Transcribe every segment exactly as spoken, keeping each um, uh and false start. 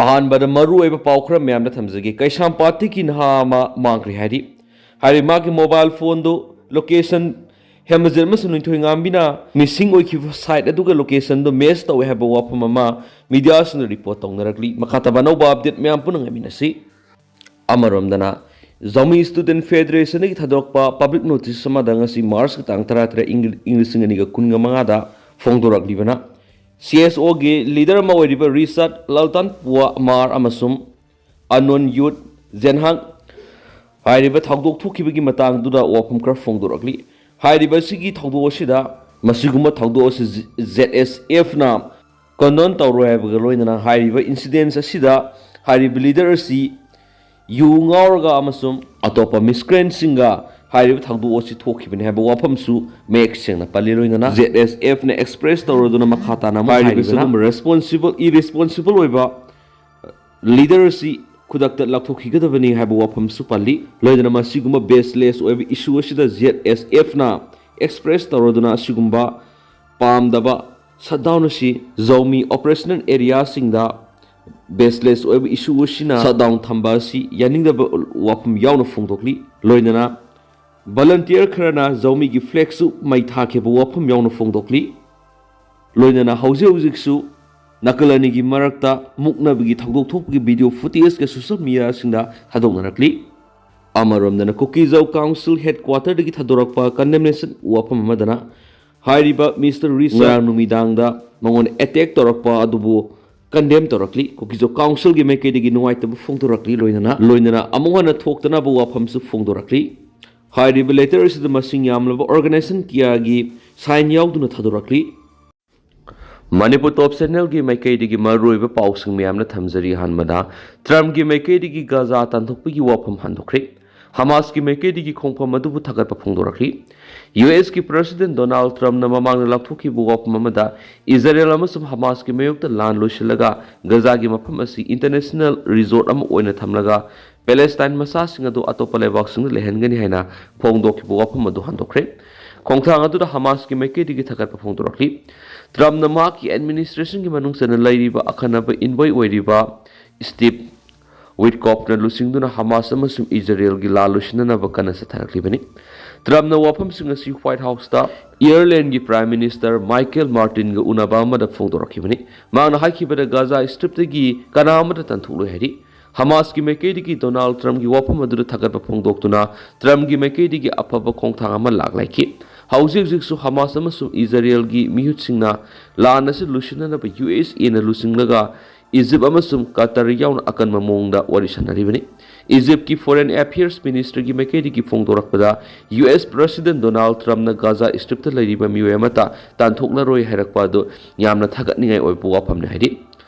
ꯑꯍꯥꯟꯕꯗ ꯃꯔꯨꯑꯣꯏꯕ ꯄꯥꯎ ꯈꯔ ꯃꯌꯥꯝꯗ ꯊꯝꯖꯒꯦ꯫ ꯀꯩꯁꯥꯝꯄꯥꯠꯇꯒꯤ ꯅꯍꯥ ꯑꯃ ꯃꯥꯡꯈ꯭ꯔꯦ ꯍꯥꯏꯔꯤ꯫ ꯍꯥꯏꯔꯤ ꯃꯥꯒꯤ ꯃꯣꯕꯥꯏꯜ ꯐꯣꯟꯗꯨ ꯂꯣꯀꯦꯁꯟ ꯍꯦꯃꯖꯤꯠ ꯑꯃꯁꯨꯡ ꯅꯤꯡꯊꯣꯏꯉꯥꯝꯕꯤꯅ ꯃꯤꯁꯤꯡ ꯑꯣꯏꯈꯤꯕ ꯁꯥꯏꯠ ꯑꯗꯨꯒ ꯂꯣꯀꯦꯁꯟꯗꯨ ꯃꯦꯆ ꯇꯧꯋꯦ ꯍꯥꯏꯕ ꯋꯥꯐꯝ ꯑꯃ ꯃꯤꯗꯤꯌꯥꯁꯤꯡꯗ ꯔꯤꯄꯣꯔꯠ ꯇꯧꯅꯔꯛꯂꯤ꯫ ꯃꯈꯥ ꯇꯥꯕ ꯑꯅꯧꯕ ꯑꯞꯗꯦꯠ ꯃꯌꯥꯝ ꯄꯨꯟꯅ ꯉꯥꯏꯃꯤꯟꯅꯁꯤ꯫ ꯑꯃꯔꯣꯝꯗꯅ ꯖꯥꯎꯃꯤ ꯁ꯭ꯇꯨꯗꯦꯟꯠ ꯐꯦꯗꯔꯦꯁꯟꯗꯒꯤ ꯊꯥꯗꯣꯔꯛꯄ ꯄꯕ꯭ꯂꯤꯛ ꯅꯣꯇꯤꯁ ꯑꯃꯗ ꯉꯁꯤ ꯃꯥꯔꯆꯀꯤ ꯇꯥꯡ ꯇꯔꯥꯇꯔꯦꯠ, ꯏꯪ ꯂꯤꯁꯤꯡ ꯑꯅꯤꯒ ꯀꯨꯟꯒ ꯃꯉꯥꯗ ꯐꯣꯡꯗꯣꯔꯛꯂꯤꯕꯅ, ꯁꯤ ꯑꯦꯁ ꯑꯣꯒꯤ ꯂꯤꯗꯔ ꯑꯃ ꯑꯣꯏꯔꯤꯕ ꯔꯤꯆꯥꯔꯗ ꯂꯥꯜꯇꯥꯟ ꯄꯨꯋꯥ ꯃꯥꯔ ꯑꯃꯁꯨꯡ ꯑꯅꯣꯟ ꯌꯨꯠ ꯖꯦꯟꯍꯥꯡ ꯍꯥꯏꯔꯤꯕ ꯊꯧꯗꯣꯛ ꯊꯣꯛꯈꯤꯕꯒꯤ ꯃꯇꯥꯡꯗꯨꯗ ꯋꯥꯐꯝ ꯈꯔ ꯐꯣꯡꯗꯣꯔꯛꯂꯤ꯫ ꯍꯥꯏꯔꯤꯕ ꯑꯁꯤꯒꯤ ꯊꯧꯗꯣꯛ ꯑꯁꯤꯗ, ꯃꯁꯤꯒꯨꯝꯕ ꯊꯧꯗꯣꯛ ꯑꯁꯤ ꯖꯦꯗ ꯑꯦꯁ ꯑꯦꯐꯅ ꯀꯟꯗꯣꯟ ꯇꯧꯔꯣꯏ ꯍꯥꯏꯕꯒ ꯂꯣꯏꯅꯅ, ꯍꯥꯏꯔꯤꯕ ꯏꯟꯁꯤꯗꯦꯟꯁ ꯑꯁꯤꯗ ꯍꯥꯏꯔꯤꯕ ꯂꯤꯗꯔ ꯑꯁꯤ ꯌꯨ ꯉꯥꯎꯔꯒ ꯑꯃꯁꯨꯡ ꯑꯇꯣꯞꯄ ꯃꯤꯁꯀ꯭ꯔꯦꯟꯁꯤꯡꯒ ꯍꯥꯏꯔꯤꯕ ꯊꯧꯗꯣꯛ ꯑꯁꯤ ꯊꯣꯛꯈꯤꯕꯅꯤ ꯍꯥꯏꯕ ꯋꯥꯐꯝꯁꯨ ꯃꯌꯦꯛ ꯁꯦꯡꯅ ꯄꯜꯂꯤ꯫ ꯂꯣꯏꯅꯅ ꯖꯦꯗ ꯑꯦꯁ ꯑꯦꯐꯅ ꯑꯦꯛꯁꯄ꯭ꯔꯦꯁ ꯇꯧꯔꯗꯨꯅ ꯃꯈꯥ ꯇꯥꯅ ꯑꯃꯨꯛ ꯍꯥꯏꯔꯤꯕ ꯍꯥꯏꯔꯤꯕꯅ, ꯁꯤꯒꯨꯝꯕ ꯔꯦꯁꯄꯣꯟꯁꯤꯕꯜ, ꯏꯔꯦꯁꯄꯣꯟꯁꯤꯕꯜ ꯑꯣꯏꯕ ꯂꯤꯗꯔ ꯑꯁꯤ ꯈꯨꯗꯛꯇ ꯂꯧꯊꯣꯛꯈꯤꯒꯗꯕꯅꯤ ꯍꯥꯏꯕ ꯋꯥꯐꯝꯁꯨ ꯄꯜꯂꯤ꯫ ꯂꯣꯏꯅꯅ ꯃꯁꯤꯒꯨꯝꯕ ꯕꯦꯁꯂꯦꯁ ꯑꯣꯏꯕ ꯏꯁꯨ ꯑꯁꯤꯗ ꯖꯦꯗ ꯑꯦꯁ ꯑꯦꯐꯅ ꯑꯦꯛꯁꯄ꯭ꯔꯦꯁ ꯇꯧꯔꯗꯨꯅ ꯑꯁꯤꯒꯨꯝꯕ ꯄꯥꯝꯗꯕ ꯁꯠꯗꯥꯎꯟ ꯑꯁꯤ ꯖꯥꯎꯃꯤ ꯑꯣꯄꯔꯦꯁꯅꯦꯜ ꯑꯦꯔꯤꯌꯥꯁꯤꯡꯗ ꯕꯦꯁꯂꯦꯁ ꯑꯣꯏꯕ ꯏꯁꯨ ꯑꯁꯤꯅ ꯁꯠꯗꯥꯎꯟ ꯊꯝꯕ ꯑꯁꯤ ꯌꯥꯅꯤꯡꯗꯕ ꯋꯥꯐꯝ ꯌꯥꯎꯅ ꯐꯣꯡꯗꯣꯛꯂꯤ꯫ ꯂꯣꯏꯅꯅ ꯚꯣꯂꯟꯇꯤꯌꯔ ꯈꯔꯅ ꯖꯥꯎꯃꯤꯒꯤ ꯐ꯭ꯂꯦꯒꯁꯨ ꯃꯩ ꯊꯥꯈꯤꯕ ꯋꯥꯐꯝ ꯌꯥꯎꯅ ꯐꯣꯡꯗꯣꯛꯂꯤ꯫ ꯂꯣꯏꯅꯅ ꯍꯧꯖꯤꯛ ꯍꯧꯖꯤꯛꯁꯨ ꯅꯥꯀꯜ ꯑꯅꯤꯒꯤ ꯃꯔꯛꯇ ꯃꯨꯛꯅꯕꯒꯤ ꯊꯧꯗꯣꯛ ꯊꯣꯛꯄꯒꯤ ꯚꯤꯗꯤꯑꯣ ꯐꯨꯇꯦꯖꯀ ꯁꯣꯁꯤꯌꯦꯜ ꯃꯤꯗꯤꯌꯥꯁꯤꯡꯗ ꯊꯥꯗꯣꯛꯅꯔꯛꯂꯤ꯫ ꯑꯃꯔꯣꯝꯗꯅ ꯀꯨꯀꯤꯖꯥꯎ ꯀꯥꯎꯟꯁꯤꯜ ꯍꯦꯗꯀ꯭ꯋꯥꯇꯔꯗꯒꯤ ꯊꯥꯗꯣꯔꯛꯄ ꯀꯟꯗꯦꯝꯅꯦꯁꯟ ꯋꯥꯐꯝ ꯑꯃꯗꯅ, ꯍꯥꯏꯔꯤꯕ ꯃꯤꯁꯇꯔ ꯔꯤꯆꯥꯔꯗ ꯉꯔꯥꯡ ꯅꯨꯃꯤꯗꯥꯡꯗ ꯃꯉꯣꯟꯗ ꯑꯦꯇꯦꯛ ꯇꯧꯔꯛꯄ ꯑꯗꯨꯕꯨ ꯀꯟꯗꯦꯝ ꯇꯧꯔꯛꯂꯤ꯫ ꯀꯨꯀꯤꯖꯥꯎ ꯀꯥꯎꯟꯁꯤꯜꯒꯤ ꯃꯥꯏꯀꯩꯗꯒꯤ ꯅꯨꯡꯉꯥꯏꯇꯕ ꯐꯣꯡꯗꯣꯔꯛꯂꯤ꯫ ꯂꯣꯏꯅꯅ, ꯂꯣꯏꯅꯅ ꯑꯃꯨꯛ ꯍꯟꯅ ꯊꯣꯛꯇꯅꯕ ꯋꯥꯐꯝꯁꯨ ꯐꯣꯡꯗꯣꯔꯛꯂꯤ꯫ ꯍꯥꯏꯔꯤꯕ ꯂꯦꯇꯔ ꯑꯁꯤꯗ ꯃꯁꯤꯡ ꯌꯥꯝꯂꯕ ꯑꯣꯔꯒꯅꯥꯏꯖꯦꯁꯟ ꯀꯌꯥꯒꯤ ꯁꯥꯏꯟ ꯌꯥꯎꯗꯨꯅ ꯊꯥꯗꯣꯔꯛꯂꯤ꯫ ꯃꯅꯤꯄꯨꯔ ꯇꯣꯞ ꯆꯦꯅꯦꯜꯒꯤ ꯃꯥꯏꯀꯩꯗꯒꯤ ꯃꯔꯨꯑꯣꯏꯕ ꯄꯥꯎꯁꯤꯡ ꯃꯌꯥꯝꯅ ꯊꯝꯖꯔꯤ꯫ ꯑꯍꯥꯟꯕꯗ, ꯇ꯭ꯔꯝꯞꯀꯤ ꯃꯥꯏꯀꯩꯗꯒꯤ ꯒꯥꯖꯥ ꯇꯥꯟꯊꯣꯛꯄꯒꯤ ꯋꯥꯐꯝ ꯍꯟꯗꯣꯛꯈ꯭ꯔꯦ꯫ ꯍꯃꯥꯁꯀꯤ ꯃꯥꯏꯀꯩꯗꯒꯤ ꯈꯣꯡꯐꯝ ꯑꯗꯨꯕꯨ ꯊꯥꯒꯠꯄ ꯐꯣꯡꯗꯣꯔꯛꯈꯤ꯫ ꯌꯨ ꯑꯦꯁꯀꯤ ꯄ꯭ꯔꯦꯁꯤꯗꯦꯟꯠ ꯗꯣꯅꯥꯜꯗ ꯇ꯭ꯔꯝꯞꯅ ꯃꯃꯥꯡꯗ ꯂꯥꯎꯊꯣꯛꯈꯤꯕ ꯋꯥꯐꯝ ꯑꯃꯗ, ꯏꯖꯔꯦꯜ ꯑꯃꯁꯨꯡ ꯍꯃꯥꯁꯀꯤ ꯃꯥꯌꯣꯛꯇ ꯂꯥꯟ ꯂꯣꯏꯁꯤꯜꯂꯒ ꯒꯥꯖꯥꯒꯤ ꯃꯐꯝ ꯑꯁꯤ ꯏꯟꯇꯔꯅꯦꯁꯅꯦꯜ ꯔꯤꯖꯣꯔꯠ ꯑꯃ ꯑꯣꯏꯅ ꯊꯝꯂꯒ ꯄꯦꯂꯦꯁꯇꯥꯏꯟ ꯃꯆꯥꯁꯤꯡ ꯑꯗꯨ ꯑꯇꯣꯞꯄ ꯂꯩꯕꯥꯛꯁꯤꯡꯗ ꯂꯩꯍꯟꯒꯅꯤ ꯍꯥꯏꯅ ꯐꯣꯡꯗꯣꯛꯈꯤꯕ ꯋꯥꯐꯝ ꯑꯗꯨ ꯍꯟꯗꯣꯛꯈ꯭ꯔꯦ꯫ ꯈꯣꯡꯊꯥꯡ ꯑꯗꯨꯗ ꯍꯃꯥꯁꯀꯤ ꯃꯥꯏꯀꯩꯗꯒꯤ ꯊꯥꯒꯠꯄ ꯐꯣꯡꯗꯣꯔꯛꯂꯤ꯫ ꯇ꯭ꯔꯝꯞꯅ ꯃꯍꯥꯛꯀꯤ ꯑꯦꯗꯃꯤꯅꯤꯁꯇ꯭ꯔꯦꯁꯟꯒꯤ ꯃꯅꯨꯡ ꯆꯟꯅ ꯂꯩꯔꯤꯕ ꯑꯈꯟꯅꯕ ꯏꯟꯚꯣꯏ ꯑꯣꯏꯔꯤꯕ ꯁ꯭ꯇꯤꯚ ꯋꯤꯠꯀꯣꯐꯅ ꯂꯨꯆꯤꯡꯗꯨꯅ ꯍꯃꯥꯁ ꯑꯃꯁꯨꯡ ꯏꯖꯔꯦꯜꯒꯤ ꯂꯥꯟ ꯂꯣꯏꯁꯤꯟꯅꯅꯕ ꯀꯟꯅ ꯆꯠꯊꯔꯛꯂꯤꯕꯅꯤ꯫ ꯇ꯭ꯔꯝꯞꯅ ꯋꯥꯐꯝꯁꯤꯡ ꯑꯁꯤ ꯋꯥꯏꯠ ꯍꯥꯎꯁꯇ ꯑꯥꯌꯔꯂꯦꯟꯒꯤ ꯄ꯭ꯔꯥꯏꯝ ꯃꯤꯅꯤꯁꯇꯔ ꯃꯥꯏꯀꯦꯜ ꯃꯥꯔꯇꯤꯟꯒ ꯎꯅꯕ ꯑꯃꯗ ꯐꯣꯡꯗꯣꯔꯛꯈꯤꯕꯅꯤ꯫ ꯃꯍꯥꯛꯅ ꯍꯥꯏꯈꯤꯕꯗ ꯒꯥꯖꯥ ꯁ꯭ꯇ꯭ꯔꯤꯞꯇꯒꯤ ꯀꯅꯥ ꯑꯃꯠꯇ ꯇꯥꯟꯊꯣꯛꯂꯣꯏ ꯍꯥꯏꯔꯤ꯫ ꯍꯃꯥꯁꯀꯤ ꯃꯥꯏꯀꯩꯗꯒꯤ ꯗꯣꯅꯥꯜꯗ ꯇ꯭ꯔꯝꯞꯀꯤ ꯋꯥꯐꯝ ꯑꯗꯨꯗ ꯊꯥꯒꯠꯄ ꯐꯣꯡꯗꯣꯛꯇꯨꯅ ꯇ꯭ꯔꯝꯞꯀꯤ ꯃꯥꯏꯀꯩꯗꯒꯤ ꯑꯐꯕ ꯈꯣꯡꯊꯥꯡ ꯑꯃ ꯂꯥꯛꯂꯦ꯫ ꯍꯧꯖꯤꯛ ꯍꯧꯖꯤꯛꯁꯨ ꯍꯃꯥꯁ ꯑꯃꯁꯨꯡ ꯏꯖꯔꯦꯜꯒꯤ ꯃꯤꯍꯨꯠꯁꯤꯡꯅ ꯂꯥꯟ ꯑꯁꯤ ꯂꯣꯏꯁꯤꯟꯅꯅꯕ ꯌꯨ ꯑꯦꯁ ꯑꯦꯅ ꯂꯨꯆꯤꯡꯂꯒ ꯏꯖꯤꯞ ꯑꯃꯁꯨꯡ ꯀꯇꯔ ꯌꯥꯎꯅ ꯑꯀꯟꯕ ꯃꯑꯣꯡꯗ ꯋꯥꯔꯤ ꯁꯥꯟꯅꯔꯤꯕꯅꯤ꯫ ꯏꯖꯤꯞꯀꯤ ꯐꯣꯔꯦꯟ ꯑꯦꯐꯤꯌꯔꯁ ꯃꯤꯅꯤꯁꯇ꯭ꯔꯤꯒꯤ ꯃꯥꯏꯀꯩꯗꯒꯤ ꯐꯣꯡꯗꯣꯔꯛꯄꯗ, U S president Donald ꯇ꯭ꯔꯝꯞꯅ Gaza strip ꯂꯩꯔꯤꯕ ꯃꯤꯑꯣꯏ ꯑꯃꯠꯇ ꯇꯥꯟꯊꯣꯛꯂꯔꯣꯏ ꯍꯥꯏꯔꯛꯄ ꯑꯗꯨ ꯌꯥꯝꯅ ꯊꯥꯒꯠꯅꯤꯡꯉꯥꯏ ꯑꯣꯏꯕ ꯋꯥꯐꯝꯅꯤ ꯍꯥꯏꯔꯤ꯫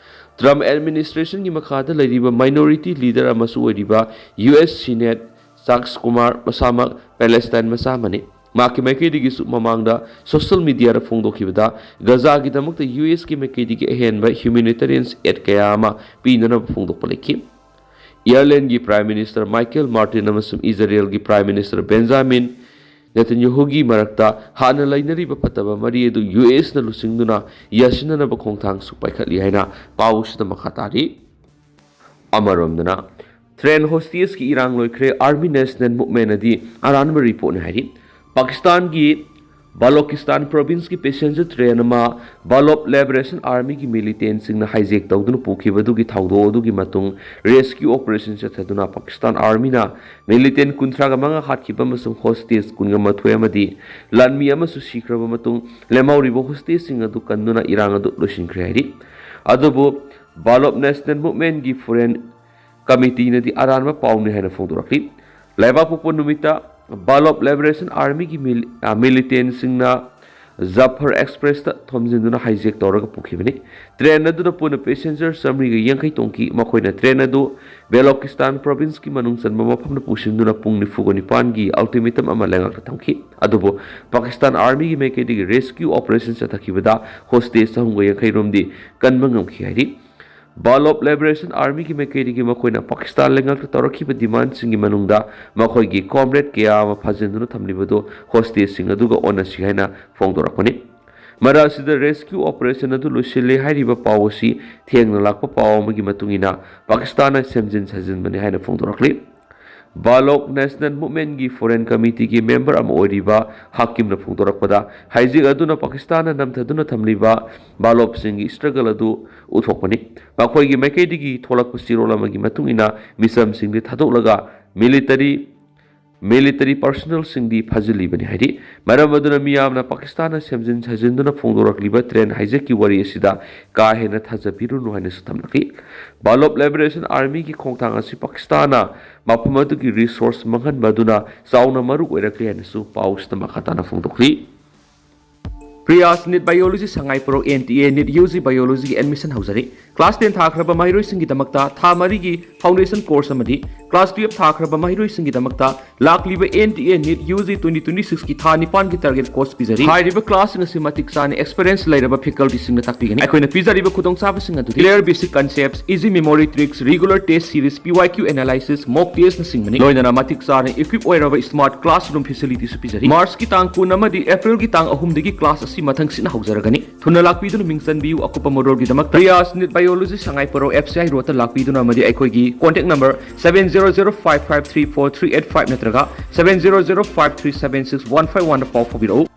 ꯇ꯭ꯔꯝꯞ ꯑꯦꯗꯃꯤꯅꯤꯁꯇ꯭ꯔꯦꯁꯟꯒꯤ ꯃꯈꯥꯗ ꯂꯩꯔꯤꯕ ꯃꯥꯏꯅꯣꯔꯤꯇꯤ ꯂꯤꯗꯔ ꯑꯃꯁꯨ ꯑꯣꯏꯔꯤꯕ ꯌꯨ ꯑꯦꯁ ꯁꯤꯅꯦꯠ ꯆꯥꯛꯁ ꯀꯨꯃꯥꯔ, ꯃꯁꯥꯃꯛ ꯄꯦꯂꯦꯁꯇꯥꯏꯟ ꯃꯆꯥ ꯑꯃꯅꯤ, ꯃꯍꯥꯛꯀꯤ ꯃꯥꯏꯀꯩꯗꯒꯤꯁꯨ ꯃꯃꯥꯡꯗ ꯁꯣꯁꯤꯌꯦꯜ ꯃꯤꯗꯤꯌꯥꯗ ꯐꯣꯡꯗꯣꯛꯈꯤꯕꯗ, ꯒꯖꯥꯒꯤꯗꯃꯛꯇ ꯌꯨ ꯑꯦꯁꯀꯤ ꯃꯥꯏꯀꯩꯗꯒꯤ ꯑꯍꯦꯟꯕ ꯍ꯭ꯌꯨꯃꯦꯅꯤꯇꯦꯔꯤꯌꯟ ꯑꯦꯗ ꯀꯌꯥ ꯑꯃ ꯄꯤꯅꯅꯕ ꯐꯣꯡꯗꯣꯛꯄ ꯂꯩꯈꯤ꯫ ꯑꯥꯌꯔꯂꯦꯟꯒꯤ ꯄ꯭ꯔꯥꯏꯝ ꯃꯤꯅꯤꯁꯇꯔ ꯃꯥꯏꯀꯦꯜ ꯃꯥꯔꯇꯤꯟ ꯑꯃꯁꯨꯡ ꯏꯖꯔꯦꯜꯒꯤ ꯄ꯭ꯔꯥꯏꯝ ꯃꯤꯅꯤꯁꯇꯔ ꯕꯦꯟꯖꯥꯃꯤꯟ ꯅꯦꯇꯟꯌꯥꯍꯨꯒꯤ ꯃꯔꯛꯇ ꯍꯥꯟꯅ ꯂꯩꯅꯔꯤꯕ ꯐꯠꯇꯕ ꯃꯔꯤ ꯑꯗꯨ ꯌꯨ ꯑꯦꯁꯅ ꯂꯨꯆꯤꯡꯗꯨꯅ ꯌꯥꯁꯤꯟꯅꯅꯕ ꯈꯣꯡꯊꯥꯡꯁꯨ ꯄꯥꯏꯈꯠꯂꯤ ꯍꯥꯏꯅ ꯄꯥꯎꯁꯤꯗ ꯃꯈꯥ ꯇꯥꯔꯤ꯫ ꯑꯃꯔꯣꯝꯗꯅ, ꯇ꯭ꯔꯦꯟ ꯍꯣꯁꯇꯦꯖꯀꯤ ꯏꯔꯥꯡ ꯂꯣꯏꯈ꯭ꯔꯦ, ꯑꯥꯔꯃꯤ ꯅꯦꯁꯅꯦꯜ ꯃꯨꯚꯃꯦꯟꯠꯅꯗꯤ ꯑꯔꯥꯟꯕ ꯔꯤꯄꯣꯔꯠꯅꯤ ꯍꯥꯏꯔꯤ꯫ ꯄꯥꯀꯤꯁꯇꯥꯟꯒꯤ ꯕꯥꯂꯣꯀꯤꯁꯇꯥꯟ ꯄ꯭ꯔꯣꯚꯤꯟꯁꯀꯤ ꯄꯦꯁꯦꯟꯖꯔ ꯇ꯭ꯔꯦꯟ ꯑꯃ ꯕꯥꯂꯣꯞ ꯂꯤꯕꯔꯦꯁꯟ ꯑꯥꯔꯃꯤꯒꯤ ꯃꯤꯂꯤꯇꯦꯟꯠꯁꯤꯡꯅ ꯍꯥꯏꯖꯦꯛ ꯇꯧꯗꯨꯅ ꯄꯨꯈꯤꯕ ꯑꯗꯨꯒꯤ ꯊꯧꯗꯣꯛ ꯑꯗꯨꯒꯤ ꯃꯇꯨꯡ ꯔꯦꯁꯀ꯭ꯌꯨ ꯑꯣꯄꯔꯦꯁꯟ ꯆꯠꯊꯗꯨꯅ ꯄꯥꯀꯤꯁꯇꯥꯟ ꯑꯥꯔꯃꯤꯅ ꯃꯤꯂꯤꯇꯦꯟꯠ ꯀꯨꯟꯊ꯭ꯔꯥꯒ ꯃꯉꯥ ꯍꯥꯠꯈꯤꯕ ꯑꯃꯁꯨꯡ ꯍꯣꯁꯇꯦꯖ ꯀꯨꯟꯒ ꯃꯥꯊꯣꯏ ꯑꯃꯗꯤ ꯂꯥꯟꯃꯤ ꯑꯃꯁꯨ ꯁꯤꯈ꯭ꯔꯕ ꯃꯇꯨꯡ, ꯂꯦꯝꯍꯧꯔꯤꯕ ꯍꯣꯁꯇꯦꯖꯁꯤꯡ ꯑꯗꯨ ꯀꯟꯗꯨꯅ ꯏꯔꯥꯡ ꯑꯗꯨ ꯂꯣꯏꯁꯤꯟꯈ꯭ꯔꯦ ꯍꯥꯏꯔꯤ꯫ ꯑꯗꯨꯕꯨ ꯕꯥꯂꯣꯞ ꯅꯦꯁꯅꯦꯜ ꯃꯨꯚꯃꯦꯟꯠꯀꯤ ꯐꯣꯔꯦꯟ ꯀꯃꯤꯇꯤꯅꯗꯤ ꯑꯔꯥꯟꯕ ꯄꯥꯎꯅꯤ ꯍꯥꯏꯅ ꯐꯣꯡꯗꯣꯔꯛꯂꯤ꯫ ꯂꯩꯕꯥꯛꯄꯣꯛꯄ ꯅꯨꯃꯤꯠꯇ ꯕꯥꯂꯣꯞ ꯂꯤꯕꯔꯦꯁꯟ ꯑꯥꯔꯃꯤꯒꯤ ꯃꯤꯂꯤ-, ꯑ, ꯃꯤꯂꯤꯇꯦꯟꯠꯁꯤꯡꯅ ꯖꯐꯔ ꯑꯦꯛꯁꯄ꯭ꯔꯦꯁꯇ ꯊꯣꯝꯖꯤꯟꯗꯨꯅ ꯍꯥꯏꯖꯦꯛ ꯇꯧꯔꯒ ꯄꯨꯈꯤꯕꯅꯤ꯫ ꯇ꯭ꯔꯦꯟ ꯑꯗꯨꯗ ꯄꯨꯟꯅ ꯄꯦꯁꯦꯟꯖꯔ ꯆꯥꯃꯔꯤꯒ ꯌꯥꯡꯈꯩ ꯇꯣꯡꯈꯤ꯫ ꯃꯈꯣꯏꯅ ꯇ꯭ꯔꯦꯟ ꯑꯗꯨ ꯕꯦꯂꯣꯀꯤꯁꯇꯥꯟ ꯄ꯭ꯔꯣꯚꯤꯟꯁꯀꯤ ꯃꯅꯨꯡ ꯆꯟꯕ ꯃꯐꯝꯗ ꯄꯨꯁꯤꯟꯗꯨꯅ ꯄꯨꯡ ꯅꯤꯐꯨꯒ ꯅꯤꯄꯥꯟꯒꯤ ꯑꯜꯇꯤꯃꯦꯇꯝ ꯑꯃ ꯂꯩꯉꯥꯛꯇ ꯊꯝꯈꯤ꯫ ꯑꯗꯨꯕꯨ ꯄꯥꯀꯤꯁꯇꯥꯟ ꯑꯥꯔꯃꯤꯒꯤ ꯃꯥꯏꯀꯩꯗꯒꯤ ꯔꯦꯁꯀ꯭ꯌꯨ ꯑꯣꯄꯔꯦꯁꯟ ꯆꯠꯊꯈꯤꯕꯗ ꯍꯣꯁꯇꯦꯖ ꯆꯍꯨꯝꯒ ꯌꯥꯡꯈꯩ ꯔꯣꯝꯗꯤ ꯀꯟꯕ ꯉꯝꯈꯤ ꯍꯥꯏꯔꯤ꯫ ꯕꯥꯂꯣꯞ ꯂꯤꯕꯔꯦꯁꯟ ꯑꯥꯔꯃꯤꯒꯤ ꯃꯥꯏꯀꯩꯗꯒꯤ ꯃꯈꯣꯏꯅ ꯄꯥꯀꯤꯁꯇꯥꯟ ꯂꯩꯉꯥꯛꯇ ꯇꯧꯔꯛꯈꯤꯕ ꯗꯤꯃꯥꯟꯁꯤꯡꯒꯤ ꯃꯅꯨꯡꯗ ꯃꯈꯣꯏꯒꯤ ꯀꯣꯝꯔꯦꯗ ꯀꯌꯥ ꯑꯃ ꯐꯥꯖꯤꯟꯗꯨꯅ ꯊꯝꯂꯤꯕꯗꯨ ꯍꯣꯁꯇꯦꯖꯁꯤꯡ ꯑꯗꯨꯒ ꯑꯣꯟꯅꯁꯤ ꯍꯥꯏꯅ ꯐꯣꯡꯗꯣꯔꯛꯄꯅꯤ꯫ ꯃꯔꯛ ꯑꯁꯤꯗ ꯔꯦꯁꯀ꯭ꯌꯨ ꯑꯣꯄꯔꯦꯁꯟ ꯑꯗꯨ ꯂꯣꯏꯁꯤꯜꯂꯦ ꯍꯥꯏꯔꯤꯕ ꯄꯥꯎ ꯑꯁꯤ ꯊꯦꯡꯅ ꯂꯥꯛꯄ ꯄꯥꯎ ꯑꯃꯒꯤ ꯃꯇꯨꯡ ꯏꯟꯅ ꯄꯥꯀꯤꯁꯇꯥꯟꯅ ꯁꯦꯝꯖꯤꯟ ꯁꯥꯖꯤꯟꯕꯅꯤ ꯍꯥꯏꯅ ꯐꯣꯡꯗꯣꯔꯛꯂꯤ꯫ ꯕꯥꯂꯣꯛ ꯅꯦꯁꯅꯦꯜ ꯃꯨꯚꯃꯦꯟꯠꯀꯤ ꯐꯣꯔꯦꯟ ꯀꯃꯤꯇꯤꯒꯤ ꯃꯦꯝꯕꯔ ꯑꯃ ꯑꯣꯏꯔꯤꯕ ꯍꯥꯀꯤꯝꯅ ꯐꯣꯡꯗꯣꯔꯛꯄꯗ, ꯍꯥꯏꯖꯤꯛ ꯑꯗꯨꯅ ꯄꯥꯀꯤꯁꯇꯥꯟꯅ ꯅꯝꯊꯗꯨꯅ ꯊꯝꯂꯤꯕ ꯕꯥꯂꯣꯞꯁꯤꯡꯒꯤ ꯁ꯭ꯇ꯭ꯔꯒꯜ ꯑꯗꯨ ꯎꯠꯊꯣꯛꯄꯅꯤ꯫ ꯃꯈꯣꯏꯒꯤ ꯃꯥꯏꯀꯩꯗꯒꯤ ꯊꯣꯛꯂꯛꯄ ꯆꯦꯔꯣꯜ ꯑꯃꯒꯤ ꯃꯇꯨꯡ ꯏꯟꯅ, ꯃꯤꯆꯝꯁꯤꯡꯗꯤ ꯊꯥꯗꯣꯛꯂꯒ ꯃꯤꯂꯤꯇꯔꯤ, ꯃꯤꯂꯤꯇꯔꯤ ꯄꯔꯁꯣꯅꯦꯜꯁꯤꯡꯗꯤ ꯐꯥꯖꯤꯜꯂꯤꯕꯅꯤ ꯍꯥꯏꯔꯤ꯫ ꯃꯔꯝ ꯑꯗꯨꯅ ꯃꯤꯌꯥꯝꯅ ꯄꯥꯀꯤꯁꯇꯥꯟꯅ ꯁꯦꯝꯖꯤꯟ ꯁꯥꯖꯤꯟꯗꯨꯅ ꯐꯣꯡꯗꯣꯔꯛꯂꯤꯕ ꯇ꯭ꯔꯦꯟ ꯍꯥꯏꯖꯦꯛꯀꯤ ꯋꯥꯔꯤ ꯑꯁꯤꯗ ꯀꯥ ꯍꯦꯟꯅ ꯊꯥꯖꯕꯤꯔꯨꯅꯨ ꯍꯥꯏꯅꯁꯨ ꯊꯝꯂꯛꯂꯤ꯫ ꯕꯥꯂꯣꯞ ꯂꯤꯕꯔꯦꯁꯟ ꯑꯥꯔꯃꯤꯒꯤ ꯈꯣꯡꯊꯥꯡ ꯑꯁꯤ ꯄꯥꯀꯤꯁꯇꯥꯟꯅ ꯃꯐꯝ ꯑꯗꯨꯒꯤ ꯔꯤꯁꯣꯔꯁ ꯃꯥꯡꯍꯟꯕ ꯑꯗꯨꯅ ꯆꯥꯎꯅ ꯃꯔꯨ ꯑꯣꯏꯔꯛꯂꯤ ꯍꯥꯏꯅꯁꯨ ꯄꯥꯎꯁꯤꯗ ꯃꯈꯥ ꯇꯥꯅ ꯐꯣꯡꯗꯣꯛꯂꯤ꯫ Priyas NEET biology Sangai Porok N T A NEET U G ꯕꯥꯏꯑꯣꯂꯣꯖꯤꯒꯤ ꯑꯦꯗꯃꯤꯁꯟ ꯍꯧꯖꯔꯤ꯫ ꯀ꯭ꯂꯥꯁ ꯇꯦꯟ ꯊꯥꯈ꯭ꯔꯕ ꯃꯍꯩꯔꯣꯏꯁꯤꯡꯒꯤꯗꯃꯛꯇ ꯊꯥ ꯃꯔꯤꯒꯤ ꯐꯥꯎꯟꯗꯦꯁꯟ ꯀꯣꯔꯁ ꯑꯃꯗꯤ ꯀ꯭ꯂꯥꯁ ꯇꯨꯌꯦꯜꯞ ꯊꯥꯈ꯭ꯔꯕ ꯃꯍꯩꯔꯣꯏꯁꯤꯡꯒꯤꯗꯃꯛꯇ ꯂꯥꯛꯂꯤꯕ N T A NEET U G twenty twenty ꯁꯤꯛꯁꯀꯤ ꯊꯥ ꯅꯤꯄꯥꯟꯒꯤ ꯇꯥꯔꯒꯦꯠ ꯀꯣꯔꯁ ꯄꯤꯖꯔꯤ꯫ ꯍꯥꯏꯔꯤꯕ ꯀ꯭ꯂꯥꯁꯁꯤꯡ ꯑꯁꯤ ꯃꯇꯤꯛ ꯆꯥꯅ ꯑꯦꯛꯁꯄꯤꯔꯤꯌꯦꯟꯁ ꯂꯩꯔꯕ ꯐꯦꯀꯜꯇꯤꯁꯤꯡꯅ ꯇꯥꯛꯄꯤꯒꯅꯤ꯫ ꯑꯩꯈꯣꯏꯅ ꯄꯤꯖꯔꯤꯕ ꯈꯨꯗꯣꯡꯆꯥꯕꯁꯤꯡ ꯑꯗꯨꯗꯤ clear basic concepts, easy memory tricks, regular test series, P Y Q analysis, mock testꯅꯆꯤꯡꯕꯅꯤ꯫ ꯂꯣꯏꯅꯅ ꯃꯇꯤꯛ ꯆꯥꯅ ꯏꯀ꯭ꯋꯤꯞ ꯑꯣꯏꯔꯕ ꯁ꯭ꯃꯥꯔꯠ ꯀ꯭ꯂꯥꯁꯔꯨꯝ ꯐꯦꯁꯤꯂꯤꯇꯤꯁꯨ ꯄꯤꯖꯔꯤ꯫ ꯃꯥꯔꯆꯀꯤ ꯇꯥꯡ ꯀꯨꯟ ꯑꯃꯗꯤ ꯑꯦꯄ꯭ꯔꯤꯜꯒꯤ ꯇꯥꯡ ꯑꯍꯨꯝꯗꯒꯤ ꯀ꯭ꯂꯥꯁ ꯑꯁꯤ ꯃꯊꯪ ꯁꯤꯠꯅ ꯍꯧꯖꯔꯒꯅꯤ꯫ ꯊꯨꯅ ꯂꯥꯛꯄꯤꯗꯨꯅ ꯃꯤꯡ ꯆꯟꯕꯤꯌꯨ꯫ ꯑꯀꯨꯞꯄ ꯃꯔꯣꯜꯒꯤꯗꯃꯛꯇ Priyas NEET biology Sangai Porok F C I ꯔꯣꯗꯇ ꯂꯥꯛꯄꯤꯗꯨꯅ ꯑꯃꯗꯤ ꯑꯩꯈꯣꯏꯒꯤ contact number seven zero zero five five three four three eight five ꯅꯠꯇ꯭ꯔꯒ seven zero zero five three seven six one five oneꯗ ꯄꯥꯎ ꯐꯥꯎꯕꯤꯔꯛꯎ꯫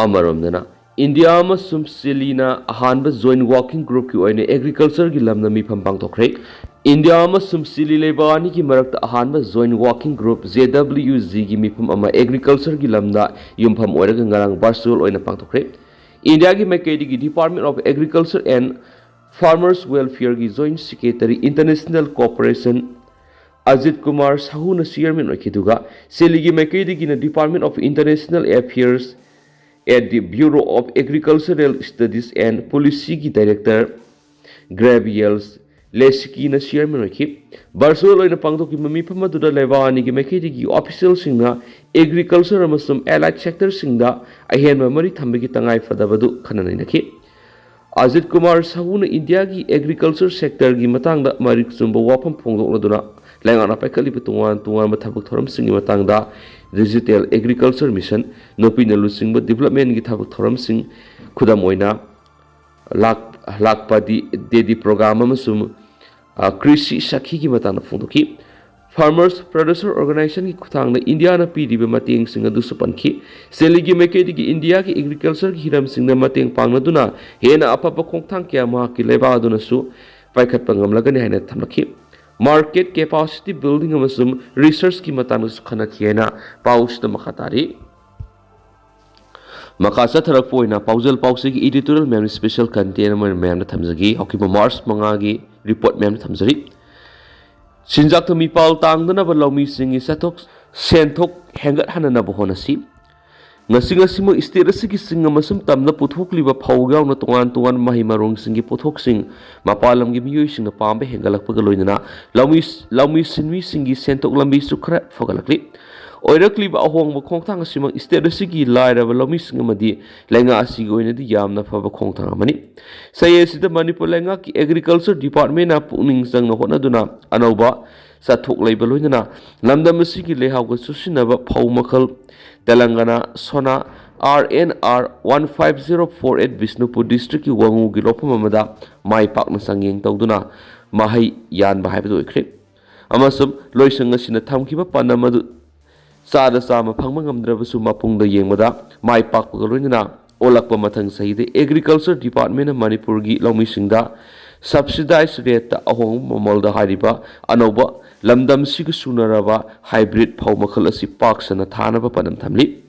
ꯑꯃꯔꯣꯝꯗꯅ, ꯏꯟꯗꯤꯌꯥ ꯑꯃꯁꯨꯡ ꯆꯤꯂꯤꯅ ꯑꯍꯥꯟꯕ ꯖꯣꯏꯟꯠ ꯋꯥꯔꯀꯤꯡ ꯒ꯭ꯔꯨꯞꯀꯤ ꯑꯣꯏꯅ ꯑꯦꯒ꯭ꯔꯤꯀꯜꯆꯔꯒꯤ ꯂꯝꯗ ꯃꯤꯐꯝ ꯄꯥꯡꯊꯣꯛꯈ꯭ꯔꯦ꯫ ꯏꯟꯗꯤꯌꯥ ꯑꯃꯁꯨꯡ ꯆꯤꯂꯤ ꯂꯩꯕꯥꯛ ꯑꯅꯤꯒꯤ ꯃꯔꯛꯇ ꯑꯍꯥꯟꯕ ꯖꯣꯏꯟꯠ ꯋꯥꯔꯀꯤꯡ ꯒ꯭ꯔꯨꯞ, ꯖꯦ ꯗꯕ꯭ꯂꯤꯌꯨ ꯖꯤꯒꯤ ꯃꯤꯐꯝ ꯑꯃ ꯑꯦꯒ꯭ꯔꯤꯀꯜꯆꯔꯒꯤ ꯂꯝꯗ ꯌꯨꯝꯐꯝ ꯑꯣꯏꯔꯒ ꯉꯔꯥꯡ ꯚꯔꯆꯨꯋꯦꯜ ꯑꯣꯏꯅ ꯄꯥꯡꯊꯣꯛꯈ꯭ꯔꯦ꯫ ꯏꯟꯗꯤꯌꯥꯒꯤ ꯃꯥꯏꯀꯩꯗꯒꯤ Department of Agriculture and Farmers Welfareꯒꯤ joint secretary international cooperation Ajit Kumar ꯁꯥꯍꯨꯅ ꯆꯤꯌꯔꯃꯦꯟ ꯑꯣꯏꯈꯤ, ꯑꯗꯨꯒ ꯆꯤꯂꯤꯒꯤ ꯃꯥꯏꯀꯩꯗꯒꯤꯅ Department of International Affairs at the Bureau of Agricultural Studies and Policyꯒꯤ ꯗꯥꯏꯔꯦꯛꯇꯔ ꯒ꯭ꯔꯦꯕꯤꯌꯦꯜꯁ ꯂꯦꯁꯤꯀꯤꯅ ꯆꯤꯌꯔꯃꯦꯟ ꯑꯣꯏꯈꯤ꯫ ꯚꯔꯆꯨꯋꯦꯜ ꯑꯣꯏꯅ ꯄꯥꯡꯊꯣꯛꯈꯤꯕ ꯃꯤꯐꯝ ꯑꯗꯨꯗ ꯂꯩꯕꯥꯛ ꯑꯅꯤꯒꯤ ꯃꯥꯏꯀꯩꯗꯒꯤ ꯑꯣꯐꯤꯁꯤꯌꯦꯜꯁꯤꯡꯅ ꯑꯦꯒ꯭ꯔꯤꯀꯜꯆꯔ ꯑꯃꯁꯨꯡ ꯑꯦꯂꯥꯏꯠ ꯁꯦꯛꯇꯔꯁꯤꯡꯗ ꯑꯍꯦꯟꯕ ꯃꯔꯤ ꯊꯝꯕꯒꯤ ꯇꯉꯥꯏ ꯐꯗꯕꯗꯨ ꯈꯟꯅ ꯅꯩꯅꯈꯤ꯫ ꯑꯖꯤꯠ ꯀꯨꯃꯥꯔ ꯁꯥꯍꯨꯅ ꯏꯟꯗꯤꯌꯥꯒꯤ ꯑꯦꯒ꯭ꯔꯤꯀꯜꯆꯔ ꯁꯦꯛꯇꯔꯒꯤ ꯃꯇꯥꯡꯗ ꯃꯔꯤꯛ ꯆꯨꯝꯕ ꯋꯥꯐꯝ ꯐꯣꯡꯗꯣꯛꯂꯗꯨꯅ ꯂꯩꯉꯥꯛꯅ ꯄꯥꯏꯈꯠꯂꯤꯕ ꯇꯣꯉꯥꯟ ꯇꯣꯉꯥꯟꯕ ꯊꯕꯛ ꯊꯧꯔꯝꯁꯤꯡꯒꯤ ꯃꯇꯥꯡꯗ ꯗꯤꯖꯤꯇꯦꯜ ꯑꯦꯒ꯭ꯔꯤꯀꯜꯆꯔ ꯃꯤꯁꯟ, ꯅꯨꯄꯤꯅ ꯂꯨꯆꯤꯡꯕ ꯗꯤꯕꯂꯞꯃꯦꯟꯒꯤ ꯊꯕꯛ ꯊꯧꯔꯝꯁꯤꯡ, ꯈꯨꯗꯝ ꯑꯣꯏꯅ ꯂꯥꯛ-, ꯂꯥꯛꯄꯗꯤ ꯗꯦꯗꯤ ꯄ꯭ꯔꯣꯒ꯭ꯔꯥꯝ ꯑꯃꯁꯨꯡ, ꯑ, ꯀ꯭ꯔꯤꯁꯤ ꯁꯈꯤꯒꯤ ꯃꯇꯥꯡꯗ ꯐꯣꯡꯗꯣꯛꯈꯤ꯫ ꯐꯥꯔꯃꯔꯁ ꯄ꯭ꯔꯗ꯭ꯌꯨꯁꯔ ꯑꯣꯔꯒꯅꯥꯏꯖꯦꯁꯟꯒꯤ ꯈꯨꯠꯊꯥꯡꯗ ꯏꯟꯗꯤꯌꯥꯅ ꯄꯤꯔꯤꯕ ꯃꯇꯦꯡꯁꯤꯡ ꯑꯗꯨꯁꯨ ꯄꯟꯈꯤ꯫ ꯁꯦꯜꯒꯤ ꯃꯥꯏꯀꯩꯗꯒꯤ ꯏꯟꯗꯤꯌꯥꯒꯤ ꯑꯦꯒ꯭ꯔꯤꯀꯜꯆꯔꯒꯤ ꯍꯤꯔꯝꯁꯤꯡꯗ ꯃꯇꯦꯡ ꯄꯥꯡꯅꯗꯨꯅ ꯍꯦꯟꯅ ꯑꯐꯕ ꯈꯣꯡꯊꯥꯡ ꯀꯌꯥ ꯃꯍꯥꯛꯀꯤ ꯂꯩꯕꯥꯛ ꯑꯗꯨꯅꯁꯨ ꯄꯥꯏꯈꯠꯄ ꯉꯝꯂꯒꯅꯤ ꯍꯥꯏꯅ ꯊꯝꯂꯛꯈꯤ꯫ ꯃꯥꯔꯀꯦꯠ ꯀꯦꯄꯥꯁꯤꯇꯤ ꯕꯤꯜꯗꯤꯡ ꯑꯃꯁꯨꯡ ꯔꯤꯁꯔꯆꯀꯤ ꯃꯇꯥꯡꯗꯁꯨ ꯈꯟꯅꯈꯤ ꯍꯥꯏꯅ ꯄꯥꯎꯁꯤꯗ ꯃꯈꯥ ꯇꯥꯔꯤ꯫ ꯃꯈꯥ ꯆꯠꯊꯔꯛꯄ ꯑꯣꯏꯅ ꯄꯥꯎꯖꯦꯜ ꯄꯥꯎꯆꯦꯒꯤ ꯏꯗꯤꯇꯣꯔꯤꯌꯦꯜ ꯃꯌꯥꯝ, ꯁ꯭ꯄꯦꯁꯦꯜ ꯀꯟꯇꯦꯟ ꯑꯃ ꯃꯌꯥꯝꯗ ꯊꯝꯖꯒꯦ꯫ ꯍꯧꯈꯤꯕ ꯃꯥꯔꯆ ꯃꯉꯥꯒꯤ ꯔꯤꯄꯣꯔꯠ ꯃꯌꯥꯝꯗ ꯊꯝꯖꯔꯤ꯫ ꯆꯤꯟꯖꯥꯛꯇ ꯃꯤꯄꯥꯜ ꯇꯥꯡꯗꯅꯕ ꯂꯧꯃꯤꯁꯤꯡꯒꯤ ꯆꯠꯊꯣꯛ ꯁꯦꯟꯊꯣꯛ ꯍꯦꯟꯒꯠꯍꯟꯅꯅꯕ ꯍꯣꯠꯅꯁꯤ꯫ ꯉꯁꯤ ꯉꯁꯤꯃꯛ ꯁ꯭ꯇꯦꯠ ꯑꯁꯤꯒꯤ ꯆꯤꯡ ꯑꯃꯁꯨꯡ ꯇꯝꯗ ꯄꯨꯊꯣꯛꯂꯤꯕ ꯐꯧ ꯌꯥꯎꯅ ꯇꯣꯉꯥꯟ ꯇꯣꯉꯥꯟꯕ ꯃꯍꯩ ꯃꯔꯣꯡꯁꯤꯡꯒꯤ ꯄꯣꯠꯊꯣꯛꯁꯤꯡ ꯃꯄꯥꯟ ꯂꯝꯒꯤ ꯃꯤꯑꯣꯏꯁꯤꯡꯅ ꯄꯥꯝꯕ ꯍꯦꯟꯒꯠꯂꯛꯄꯒ ꯂꯣꯏꯅꯅ ꯂꯧꯃꯤ, ꯂꯧꯃꯤ ꯁꯤꯟꯃꯤꯁꯤꯡꯒꯤ ꯁꯦꯟꯊꯣꯛ ꯂꯝꯕꯤꯁꯨ ꯈꯔ ꯐꯒꯠꯂꯛꯂꯤ꯫ ꯑꯣꯏꯔꯛꯂꯤꯕ ꯑꯍꯣꯡꯕ ꯈꯣꯡꯊꯥꯡ ꯑꯁꯤꯃꯛ ꯁ꯭ꯇꯦꯠ ꯑꯁꯤꯒꯤ ꯂꯥꯏꯔꯕ ꯂꯧꯃꯤꯁꯤꯡ ꯑꯃꯗꯤ ꯂꯩꯉꯥꯛ ꯑꯁꯤꯒꯤ ꯑꯣꯏꯅꯗꯤ ꯌꯥꯝꯅ ꯐꯕ ꯈꯣꯡꯊꯥꯡ ꯑꯃꯅꯤ꯫ ꯆꯌꯦꯠ ꯑꯁꯤꯗ ꯃꯅꯤꯄꯨꯔ ꯂꯩꯉꯥꯛꯀꯤ ꯑꯦꯒ꯭ꯔꯤꯀꯜꯆꯔ ꯗꯤꯄꯥꯔꯠꯃꯦꯟꯅ ꯄꯨꯛꯅꯤꯡ ꯆꯪꯅ ꯍꯣꯠꯅꯗꯨꯅ ꯑꯅꯧꯕ ꯆꯥꯊꯣꯛ ꯂꯩꯕ ꯂꯣꯏꯅꯅ ꯂꯝꯗꯝ ꯑꯁꯤꯒꯤ ꯂꯩꯍꯥꯎꯒ ꯆꯨꯁꯤꯟꯅꯕ ꯐꯧ ꯃꯈꯜ ꯇꯦꯂꯪꯒꯅꯥ Sona, R N R one five zero four eight, Bishnupur ꯗꯤꯁꯇ꯭ꯔꯤꯛꯀꯤ ꯋꯥꯉꯨꯒꯤ ꯂꯧꯐꯝ ꯑꯃꯗ ꯃꯥꯏ ꯄꯥꯛꯅ ꯆꯥꯡꯌꯦꯡ ꯇꯧꯗꯨꯅ ꯃꯍꯩ ꯌꯥꯟꯕ ꯍꯥꯏꯕꯗꯨ ꯑꯣꯏꯈ꯭ꯔꯦ꯫ ꯑꯃꯁꯨꯡ ꯂꯣꯏꯁꯪ ꯑꯁꯤꯅ ꯊꯝꯈꯤꯕ ꯄꯥꯟꯗꯝ ꯑꯗꯨ ꯆꯥꯗ ꯆꯥꯝꯃ ꯐꯪꯕ ꯉꯝꯗ꯭ꯔꯕꯁꯨ, ꯃꯄꯨꯡꯗ ꯌꯦꯡꯕꯗ ꯃꯥꯏ ꯄꯥꯛꯄꯒ ꯂꯣꯏꯅꯅ ꯑꯣꯜꯂꯛꯄ ꯃꯊꯪ ꯆꯍꯤꯗ ꯑꯦꯒ꯭ꯔꯤꯀꯜꯆꯔ ꯗꯤꯄꯥꯔꯠꯃꯦꯟꯅ ꯃꯅꯤꯄꯨꯔꯒꯤ ꯂꯧꯃꯤꯁꯤꯡꯗ ꯁꯕꯁꯤꯗꯥꯏꯖ ꯔꯦꯠꯇ ꯑꯍꯣꯡꯕ ꯃꯃꯜꯗ ꯍꯥꯏꯔꯤꯕ ꯑꯅꯧꯕ ꯂꯝꯗꯝꯁꯤꯒ ꯆꯨꯅꯔꯕ ꯍꯥꯏꯕ꯭ꯔꯤꯠ ꯐꯧ ꯃꯈꯜ ꯑꯁꯤ ꯄꯥꯛ ꯁꯟꯅ ꯊꯥꯅꯕ ꯄꯥꯟꯗꯝ ꯊꯝꯂꯤ꯫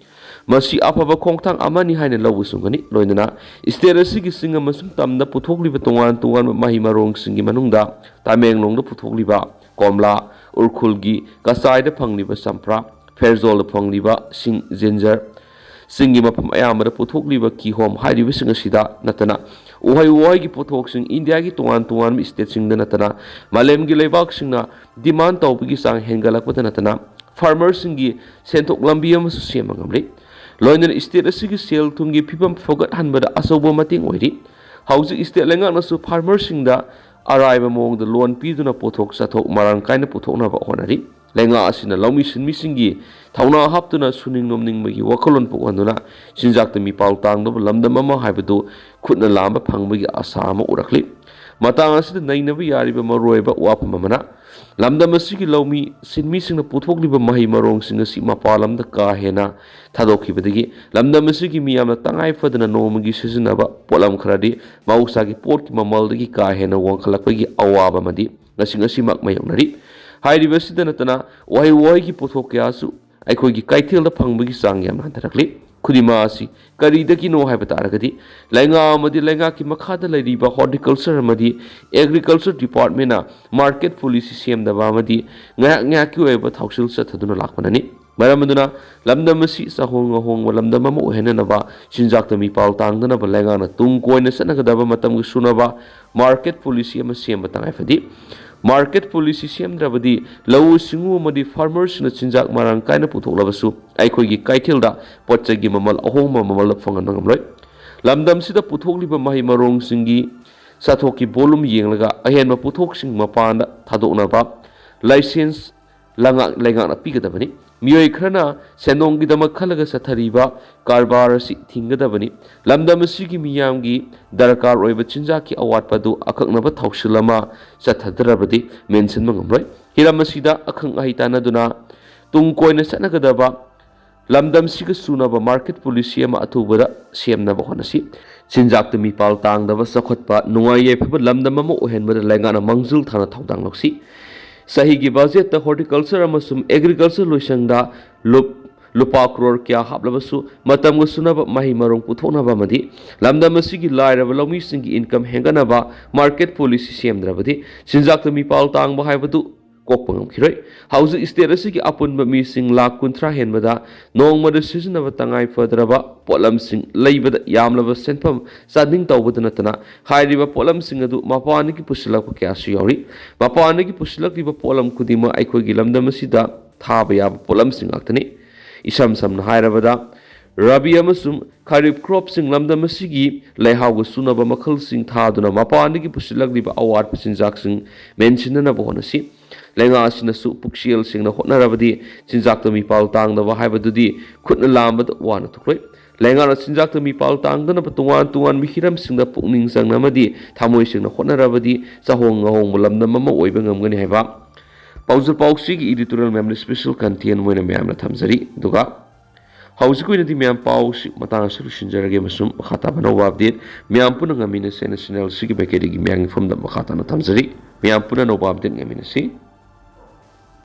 ꯃꯁꯤ ꯑꯐꯕ ꯈꯣꯡꯊꯥꯡ ꯑꯃꯅꯤ ꯍꯥꯏꯅ ꯂꯧꯕꯁꯨ ꯉꯝꯒꯅꯤ꯫ ꯂꯣꯏꯅꯅ ꯁ꯭ꯇꯦꯠ ꯑꯁꯤꯒꯤ ꯆꯤꯡ ꯑꯃꯁꯨꯡ ꯇꯝꯗ ꯄꯨꯊꯣꯛꯂꯤꯕ ꯇꯣꯉꯥꯟ ꯇꯣꯉꯥꯟꯕ ꯃꯍꯩ ꯃꯔꯣꯡꯁꯤꯡꯒꯤ ꯃꯅꯨꯡꯗ ꯇꯃꯦꯡꯂꯣꯡꯗ ꯄꯨꯊꯣꯛꯂꯤꯕ ꯀꯣꯝꯂꯥ, ꯎꯔꯈꯨꯜꯒꯤ ꯀꯆꯥꯏꯗ ꯐꯪꯂꯤꯕ ꯆꯝꯄ꯭ꯔꯥ, ꯐꯦꯔꯖꯣꯜꯗ ꯐꯪꯂꯤꯕ ꯁꯤꯡ, ꯖꯤꯟꯖꯔ, ꯆꯤꯡꯒꯤ ꯃꯐꯝ ꯑꯌꯥꯝꯕꯗ ꯄꯨꯊꯣꯛꯂꯤꯕ ꯀꯤꯍꯣꯝ ꯍꯥꯏꯔꯤꯕꯁꯤꯡ ꯑꯁꯤꯗ ꯅꯠꯇꯅ ꯎꯍꯩ ꯋꯥꯍꯩꯒꯤ ꯄꯣꯠꯊꯣꯛꯁꯤꯡ ꯏꯟꯗꯤꯌꯥꯒꯤ ꯇꯣꯉꯥꯟ ꯇꯣꯉꯥꯟꯕ ꯁ꯭ꯇꯦꯠꯁꯤꯡꯗ ꯅꯠꯇꯅ ꯃꯥꯂꯦꯝꯒꯤ ꯂꯩꯕꯥꯛꯁꯤꯡꯅ ꯗꯤꯃꯥꯟ ꯇꯧꯕꯒꯤ ꯆꯥꯡ ꯍꯦꯟꯒꯠꯂꯛꯄꯗ ꯅꯠꯇꯅ ꯐꯥꯔꯃꯔꯁꯤꯡꯒꯤ ꯁꯦꯟꯊꯣꯛ ꯂꯝꯕꯤ ꯑꯃꯁꯨ ꯁꯦꯝꯕ ꯉꯝꯂꯤ꯫ ꯂꯣꯏꯅꯅ ꯁ꯭ꯇꯦꯠ ꯑꯁꯤꯒꯤ ꯁꯦꯜ ꯊꯨꯝꯒꯤ ꯐꯤꯕꯝ ꯐꯒꯠꯍꯟꯕꯗ ꯑꯆꯧꯕ ꯃꯇꯦꯡ ꯑꯣꯏꯔꯤ꯫ ꯍꯧꯖꯤꯛ state ꯂꯩꯉꯥꯛꯅꯁꯨ farmerꯁꯤꯡꯗ ꯑꯔꯥꯏꯕ ꯃꯑꯣꯡꯗ loan ꯄꯤꯗꯨꯅ ꯄꯣꯠꯊꯣꯛ ꯆꯥꯊꯣꯛ ꯃꯔꯥꯡ ꯀꯥꯏꯅ ꯄꯨꯊꯣꯛꯅꯕ ꯍꯣꯠꯅꯔꯤ꯫ ꯂꯩꯉꯥꯛ ꯑꯁꯤꯅ ꯂꯧꯃꯤ ꯁꯤꯟꯃꯤꯁꯤꯡꯒꯤ ꯊꯧꯅꯥ ꯍꯥꯞꯇꯨꯅ ꯁꯨꯅꯤꯡ ꯅꯣꯝꯅꯤꯡꯕꯒꯤ ꯋꯥꯈꯜꯂꯣꯟ ꯄꯣꯛꯍꯟꯗꯨꯅ ꯆꯤꯟꯖꯥꯛꯇ ꯃꯤꯄꯥꯜ ꯇꯥꯡꯗꯕ ꯂꯝꯗꯝ ꯑꯃ ꯍꯥꯏꯕꯗꯨ ꯈꯨꯠꯅ ꯂꯥꯝꯕ ꯐꯪꯕꯒꯤ ꯑꯁꯥ ꯑꯃ ꯎꯔꯛꯂꯤ꯫ ꯃꯇꯥꯡ ꯑꯁꯤꯗ ꯅꯩꯅꯕ ꯌꯥꯔꯤꯕ ꯃꯔꯨꯑꯣꯏꯕ ꯋꯥꯐꯝ ꯑꯃꯅ, ꯂꯝꯗꯝ ꯑꯁꯤꯒꯤ ꯂꯧꯃꯤ ꯁꯤꯟꯃꯤꯁꯤꯡꯅ ꯄꯨꯊꯣꯛꯂꯤꯕ ꯃꯍꯩ ꯃꯔꯣꯡꯁꯤꯡ ꯑꯁꯤ ꯃꯄꯥꯟ ꯂꯝꯗ ꯀꯥ ꯍꯦꯟꯅ ꯊꯥꯗꯣꯛꯈꯤꯕꯗꯒꯤ ꯂꯝꯗꯝ ꯑꯁꯤꯒꯤ ꯃꯤꯌꯥꯝꯅ ꯇꯉꯥꯏ ꯐꯗꯅ ꯅꯣꯡꯃꯒꯤ ꯁꯤꯖꯤꯟꯅꯕ ꯄꯣꯠꯂꯝ ꯈꯔꯗꯤ ꯃꯍꯧꯁꯥꯒꯤ ꯄꯣꯠꯀꯤ ꯃꯃꯜꯗꯒꯤ ꯀꯥ ꯍꯦꯟꯅ ꯋꯥꯡꯈꯠꯂꯛꯄꯒꯤ ꯑꯋꯥꯕ ꯑꯃꯗꯤ ꯉꯁꯤ ꯉꯁꯤꯃꯛ ꯃꯥꯌꯣꯛꯅꯔꯤ꯫ ꯍꯥꯏꯔꯤꯕꯁꯤꯗ ꯅꯠꯇꯅ ꯎꯍꯩ ꯋꯥꯍꯩꯒꯤ ꯄꯣꯠꯊꯣꯛ ꯀꯌꯥꯁꯨ ꯑꯩꯈꯣꯏꯒꯤ ꯀꯩꯊꯦꯜꯗ ꯐꯪꯕꯒꯤ ꯆꯥꯡ ꯌꯥꯝꯅ ꯍꯟꯊꯔꯛꯂꯤ꯫ ꯈꯨꯗꯤꯡꯃꯛ ꯑꯁꯤ ꯀꯔꯤꯗꯒꯤꯅꯣ ꯍꯥꯏꯕ ꯇꯥꯔꯒꯗꯤ, ꯂꯩꯉꯥꯛ ꯑꯃꯗꯤ ꯂꯩꯉꯥꯛꯀꯤ ꯃꯈꯥꯗ ꯂꯩꯔꯤꯕ Horticulture ꯑꯃꯗꯤ Agriculture Departmentꯅ market policy ꯁꯦꯝꯗꯕ ꯑꯃꯗꯤ ꯉꯥꯏꯍꯥꯛ ꯉꯥꯏꯍꯥꯛꯀꯤ ꯑꯣꯏꯕ ꯊꯧꯁꯤꯜ ꯆꯠꯊꯗꯨꯅ ꯂꯥꯛꯄꯅꯅꯤ꯫ ꯃꯔꯝ ꯑꯗꯨꯅ ꯂꯝꯗꯝ ꯑꯁꯤ ꯆꯥꯍꯣꯡ ꯉꯥꯍꯣꯡꯕ ꯂꯝꯗꯝ ꯑꯃ ꯑꯣꯏꯍꯟꯅꯅꯕ ꯆꯤꯟꯖꯥꯛꯇ ꯃꯤꯄꯥꯜ ꯇꯥꯡꯗꯅꯕ ꯂꯩꯉꯥꯛꯅ ꯇꯨꯡ ꯀꯣꯏꯅ ꯆꯠꯅꯒꯗꯕ ꯃꯇꯝꯒ ꯁꯨꯅꯕ market policy ꯑꯃ ꯁꯦꯝꯕ ꯇꯉꯥꯏ ꯐꯗꯦ꯫ Market policy ꯁꯦꯝꯗ꯭ꯔꯕꯗꯤ ꯂꯧꯎ ꯁꯤꯡꯎ ꯑꯃꯗꯤ farmerꯁꯤꯡꯅ ꯆꯤꯟꯖꯥꯛ ꯃꯔꯥꯡ ꯀꯥꯏꯅ ꯄꯨꯊꯣꯛꯂꯕꯁꯨ ꯑꯩꯈꯣꯏꯒꯤ ꯀꯩꯊꯦꯜꯗ ꯄꯣꯠ ꯆꯩꯒꯤ ꯃꯃꯜ ꯑꯍꯣꯡꯕ ꯃꯃꯜꯗ ꯐꯪꯍꯟꯕ ꯉꯝꯂꯣꯏ꯫ ꯂꯝꯗꯝꯁꯤꯗ ꯄꯨꯊꯣꯛꯂꯤꯕ ꯃꯍꯩ ꯃꯔꯣꯡꯁꯤꯡꯒꯤ ꯆꯥꯊꯣꯛꯀꯤ volume ꯌꯦꯡꯂꯒ ꯑꯍꯦꯟꯕ ꯄꯣꯠꯊꯣꯛꯁꯤꯡ ꯃꯄꯥꯟꯗ ꯊꯥꯗꯣꯛꯅꯕ license ꯂꯉꯥꯛ-, ꯂꯩꯉꯥꯛꯅ ꯄꯤꯒꯗꯕꯅꯤ꯫ ꯃꯤꯑꯣꯏ ꯈꯔꯅ ꯁꯦꯟꯗꯣꯡꯒꯤꯗꯃꯛ ꯈꯜꯂꯒ ꯆꯠꯊꯔꯤꯕ ꯀꯔꯕꯥꯔ ꯑꯁꯤ ꯊꯤꯡꯒꯗꯕꯅꯤ꯫ ꯂꯝꯗꯝ ꯑꯁꯤꯒꯤ ꯃꯤꯌꯥꯝꯒꯤ ꯗꯔꯀꯥꯔ ꯑꯣꯏꯕ ꯆꯤꯟꯖꯥꯛꯀꯤ ꯑꯋꯥꯠꯄ ꯑꯗꯨ ꯑꯀꯛꯅꯕ ꯊꯧꯁꯤꯜ ꯑꯃ ꯆꯠꯊꯗ꯭ꯔꯕꯗꯤ ꯃꯦꯟꯁꯤꯟꯕ ꯉꯝꯂꯣꯏ꯫ ꯍꯤꯔꯝ ꯑꯁꯤꯗ ꯑꯈꯪ ꯑꯍꯩ ꯇꯥꯟꯅꯗꯨꯅ ꯇꯨꯡ ꯀꯣꯏꯅ ꯆꯠꯅꯒꯗꯕ ꯂꯝꯗꯝꯁꯤꯒ ꯆꯨꯅꯕ market policy ꯑꯃ ꯑꯊꯨꯕꯗ ꯁꯦꯝꯅꯕ ꯍꯣꯠꯅꯁꯤ꯫ ꯆꯤꯟꯖꯥꯛꯇ ꯃꯤꯄꯥꯜ ꯇꯥꯡꯗꯕ, ꯆꯥꯎꯈꯠꯄ, ꯅꯨꯡꯉꯥꯏ ꯌꯥꯏꯐꯕ ꯂꯝꯗꯝ ꯑꯃ ꯑꯣꯏꯍꯟꯕꯗ ꯂꯩꯉꯥꯛꯅ ꯃꯥꯡꯖꯤꯜ ꯊꯥꯅ ꯊꯧꯗꯥꯡ ꯂꯧꯁꯤ꯫ ꯆꯍꯤꯒꯤ budgetꯇ Horticulture ꯑꯃꯁꯨꯡ Agriculture ꯂꯣꯏꯁꯪꯗ ꯂꯨꯞ-, ꯂꯨꯄꯥ ꯀ꯭ꯔꯣꯔ ꯀꯌꯥ ꯍꯥꯞꯂꯕꯁꯨ ꯃꯇꯝꯒ ꯆꯨꯅꯕ ꯃꯍꯩ ꯃꯔꯣꯡ ꯄꯨꯊꯣꯛꯅꯕ ꯑꯃꯗꯤ ꯂꯝꯗꯝ ꯑꯁꯤꯒꯤ ꯂꯥꯏꯔꯕ ꯂꯧꯃꯤꯁꯤꯡꯒꯤ income ꯍꯦꯟꯒꯠꯅꯕ market policy ꯁꯦꯝꯗ꯭ꯔꯕꯗꯤ ꯆꯤꯟꯖꯥꯛꯇ ꯃꯤꯄꯥꯜ ꯇꯥꯡꯕ ꯍꯥꯏꯕꯗꯨ ꯀꯣꯛꯄ ꯉꯝꯈꯤꯔꯣꯏ꯫ ꯍꯧꯖꯤꯛ state ꯑꯁꯤꯒꯤ ꯑꯄꯨꯟꯕ ꯃꯤꯁꯤꯡ ꯂꯥꯈ ꯀꯨꯟꯊ꯭ꯔꯥ ꯍꯦꯟꯕꯗ ꯅꯣꯡꯃꯗ ꯁꯤꯖꯤꯟꯅꯕ ꯇꯉꯥꯏ ꯐꯗ꯭ꯔꯕ ꯄꯣꯠꯂꯝꯁꯤꯡ ꯂꯩꯕꯗ ꯌꯥꯝꯂꯕ ꯁꯦꯟꯐꯝ ꯆꯥꯗꯤꯡ ꯇꯧꯕꯗ ꯅꯠꯇꯅ ꯍꯥꯏꯔꯤꯕ ꯄꯣꯠꯂꯝꯁꯤꯡ ꯑꯗꯨ ꯃꯄꯥꯟꯗꯒꯤ ꯄꯨꯁꯤꯜꯂꯛꯄ ꯀꯌꯥꯁꯨ ꯌꯥꯎꯔꯤ꯫ ꯃꯄꯥꯟꯗꯒꯤ ꯄꯨꯁꯤꯜꯂꯛꯂꯤꯕ ꯄꯣꯠꯂꯝ ꯈꯨꯗꯤꯡꯃꯛ ꯑꯩꯈꯣꯏꯒꯤ ꯂꯝꯗꯝ ꯑꯁꯤꯗ ꯊꯥꯕ ꯌꯥꯕ ꯄꯣꯠꯂꯝꯁꯤꯡ ꯉꯥꯛꯇꯅꯤ꯫ ꯏꯁꯝ ꯁꯝꯅ ꯍꯥꯏꯔꯕꯗ, ꯔꯥꯕꯤ ꯑꯃꯁꯨꯡ ꯈꯥꯔꯤꯐ ꯀ꯭ꯔꯣꯞꯁꯤꯡ ꯂꯝꯗꯝ ꯑꯁꯤꯒꯤ ꯂꯩꯍꯥꯎꯒ ꯆꯨꯅꯕ ꯃꯈꯜꯁꯤꯡ ꯊꯥꯗꯨꯅ ꯃꯄꯥꯟꯗꯒꯤ ꯄꯨꯁꯤꯜꯂꯛꯂꯤꯕ ꯑꯋꯥꯠꯄ ꯆꯤꯟꯖꯥꯛꯁꯤꯡ ꯃꯦꯟꯁꯤꯟꯅꯅꯕ ꯍꯣꯠꯅꯁꯤ꯫ ꯂꯩꯉꯥꯛ ꯑꯁꯤꯅꯁꯨ ꯄꯨꯛꯆꯦꯜ ꯁꯦꯡꯅ ꯍꯣꯠꯅꯔꯕꯗꯤ ꯆꯤꯟꯖꯥꯛꯇ ꯃꯤꯄꯥꯜ ꯇꯥꯡꯗꯕ ꯍꯥꯏꯕꯗꯨꯗꯤ ꯈꯨꯠꯅ ꯂꯥꯝꯕꯗ ꯋꯥꯅ ꯊꯣꯛꯂꯣꯏ꯫ ꯂꯩꯉꯥꯛꯅ ꯆꯤꯟꯖꯥꯛꯇ ꯃꯤꯄꯥꯜ ꯇꯥꯡꯗꯅꯕ ꯇꯣꯉꯥꯟ ꯇꯣꯉꯥꯟꯕ ꯍꯤꯔꯝꯁꯤꯡꯗ ꯄꯨꯛꯅꯤꯡ ꯆꯪꯅ ꯑꯃꯗꯤ ꯊꯃꯣꯏ ꯁꯦꯡꯅ ꯍꯣꯠꯅꯔꯕꯗꯤ ꯆꯥꯍꯣꯡ ꯉꯥꯍꯣꯡꯕ ꯂꯝꯗꯝ ꯑꯃ ꯑꯣꯏꯕ ꯉꯝꯒꯅꯤ ꯍꯥꯏꯕ ꯄꯥꯎꯖꯦꯜ ꯄꯥꯎꯆꯦꯒꯤ editorial ꯃꯌꯥꯝꯅ special content ꯑꯣꯏꯅ ꯃꯌꯥꯝꯅ ꯊꯝꯖꯔꯤ꯫ ꯑꯗꯨꯒ ꯍꯧꯖꯤꯛꯀꯤ ꯑꯣꯏꯅꯗꯤ ꯃꯌꯥꯝ ꯄꯥꯎꯁꯤ ꯃꯇꯥꯡ ꯑꯁꯤꯗ ꯂꯣꯏꯁꯤꯟꯖꯔꯒꯦ ꯑꯃꯁꯨꯡ ꯃꯈꯥ ꯇꯥꯕ ꯑꯅꯧꯕ update ꯃꯌꯥꯝ ꯄꯨꯟꯅ ꯉꯝꯃꯤꯟꯅꯁꯦꯅ channel ꯑꯁꯤꯒꯤ ꯃꯥꯏꯀꯩꯗꯒꯤ ꯃꯌꯥꯝꯒꯤ ꯃꯐꯝꯗ ꯃꯈꯥ ꯇꯥꯅ ꯊꯝꯖꯔꯤ꯫ ꯃꯌꯥꯝ ꯄꯨꯟꯅ ꯑꯅꯧꯕ update ꯉꯝꯃꯤꯟꯅꯁꯤ꯫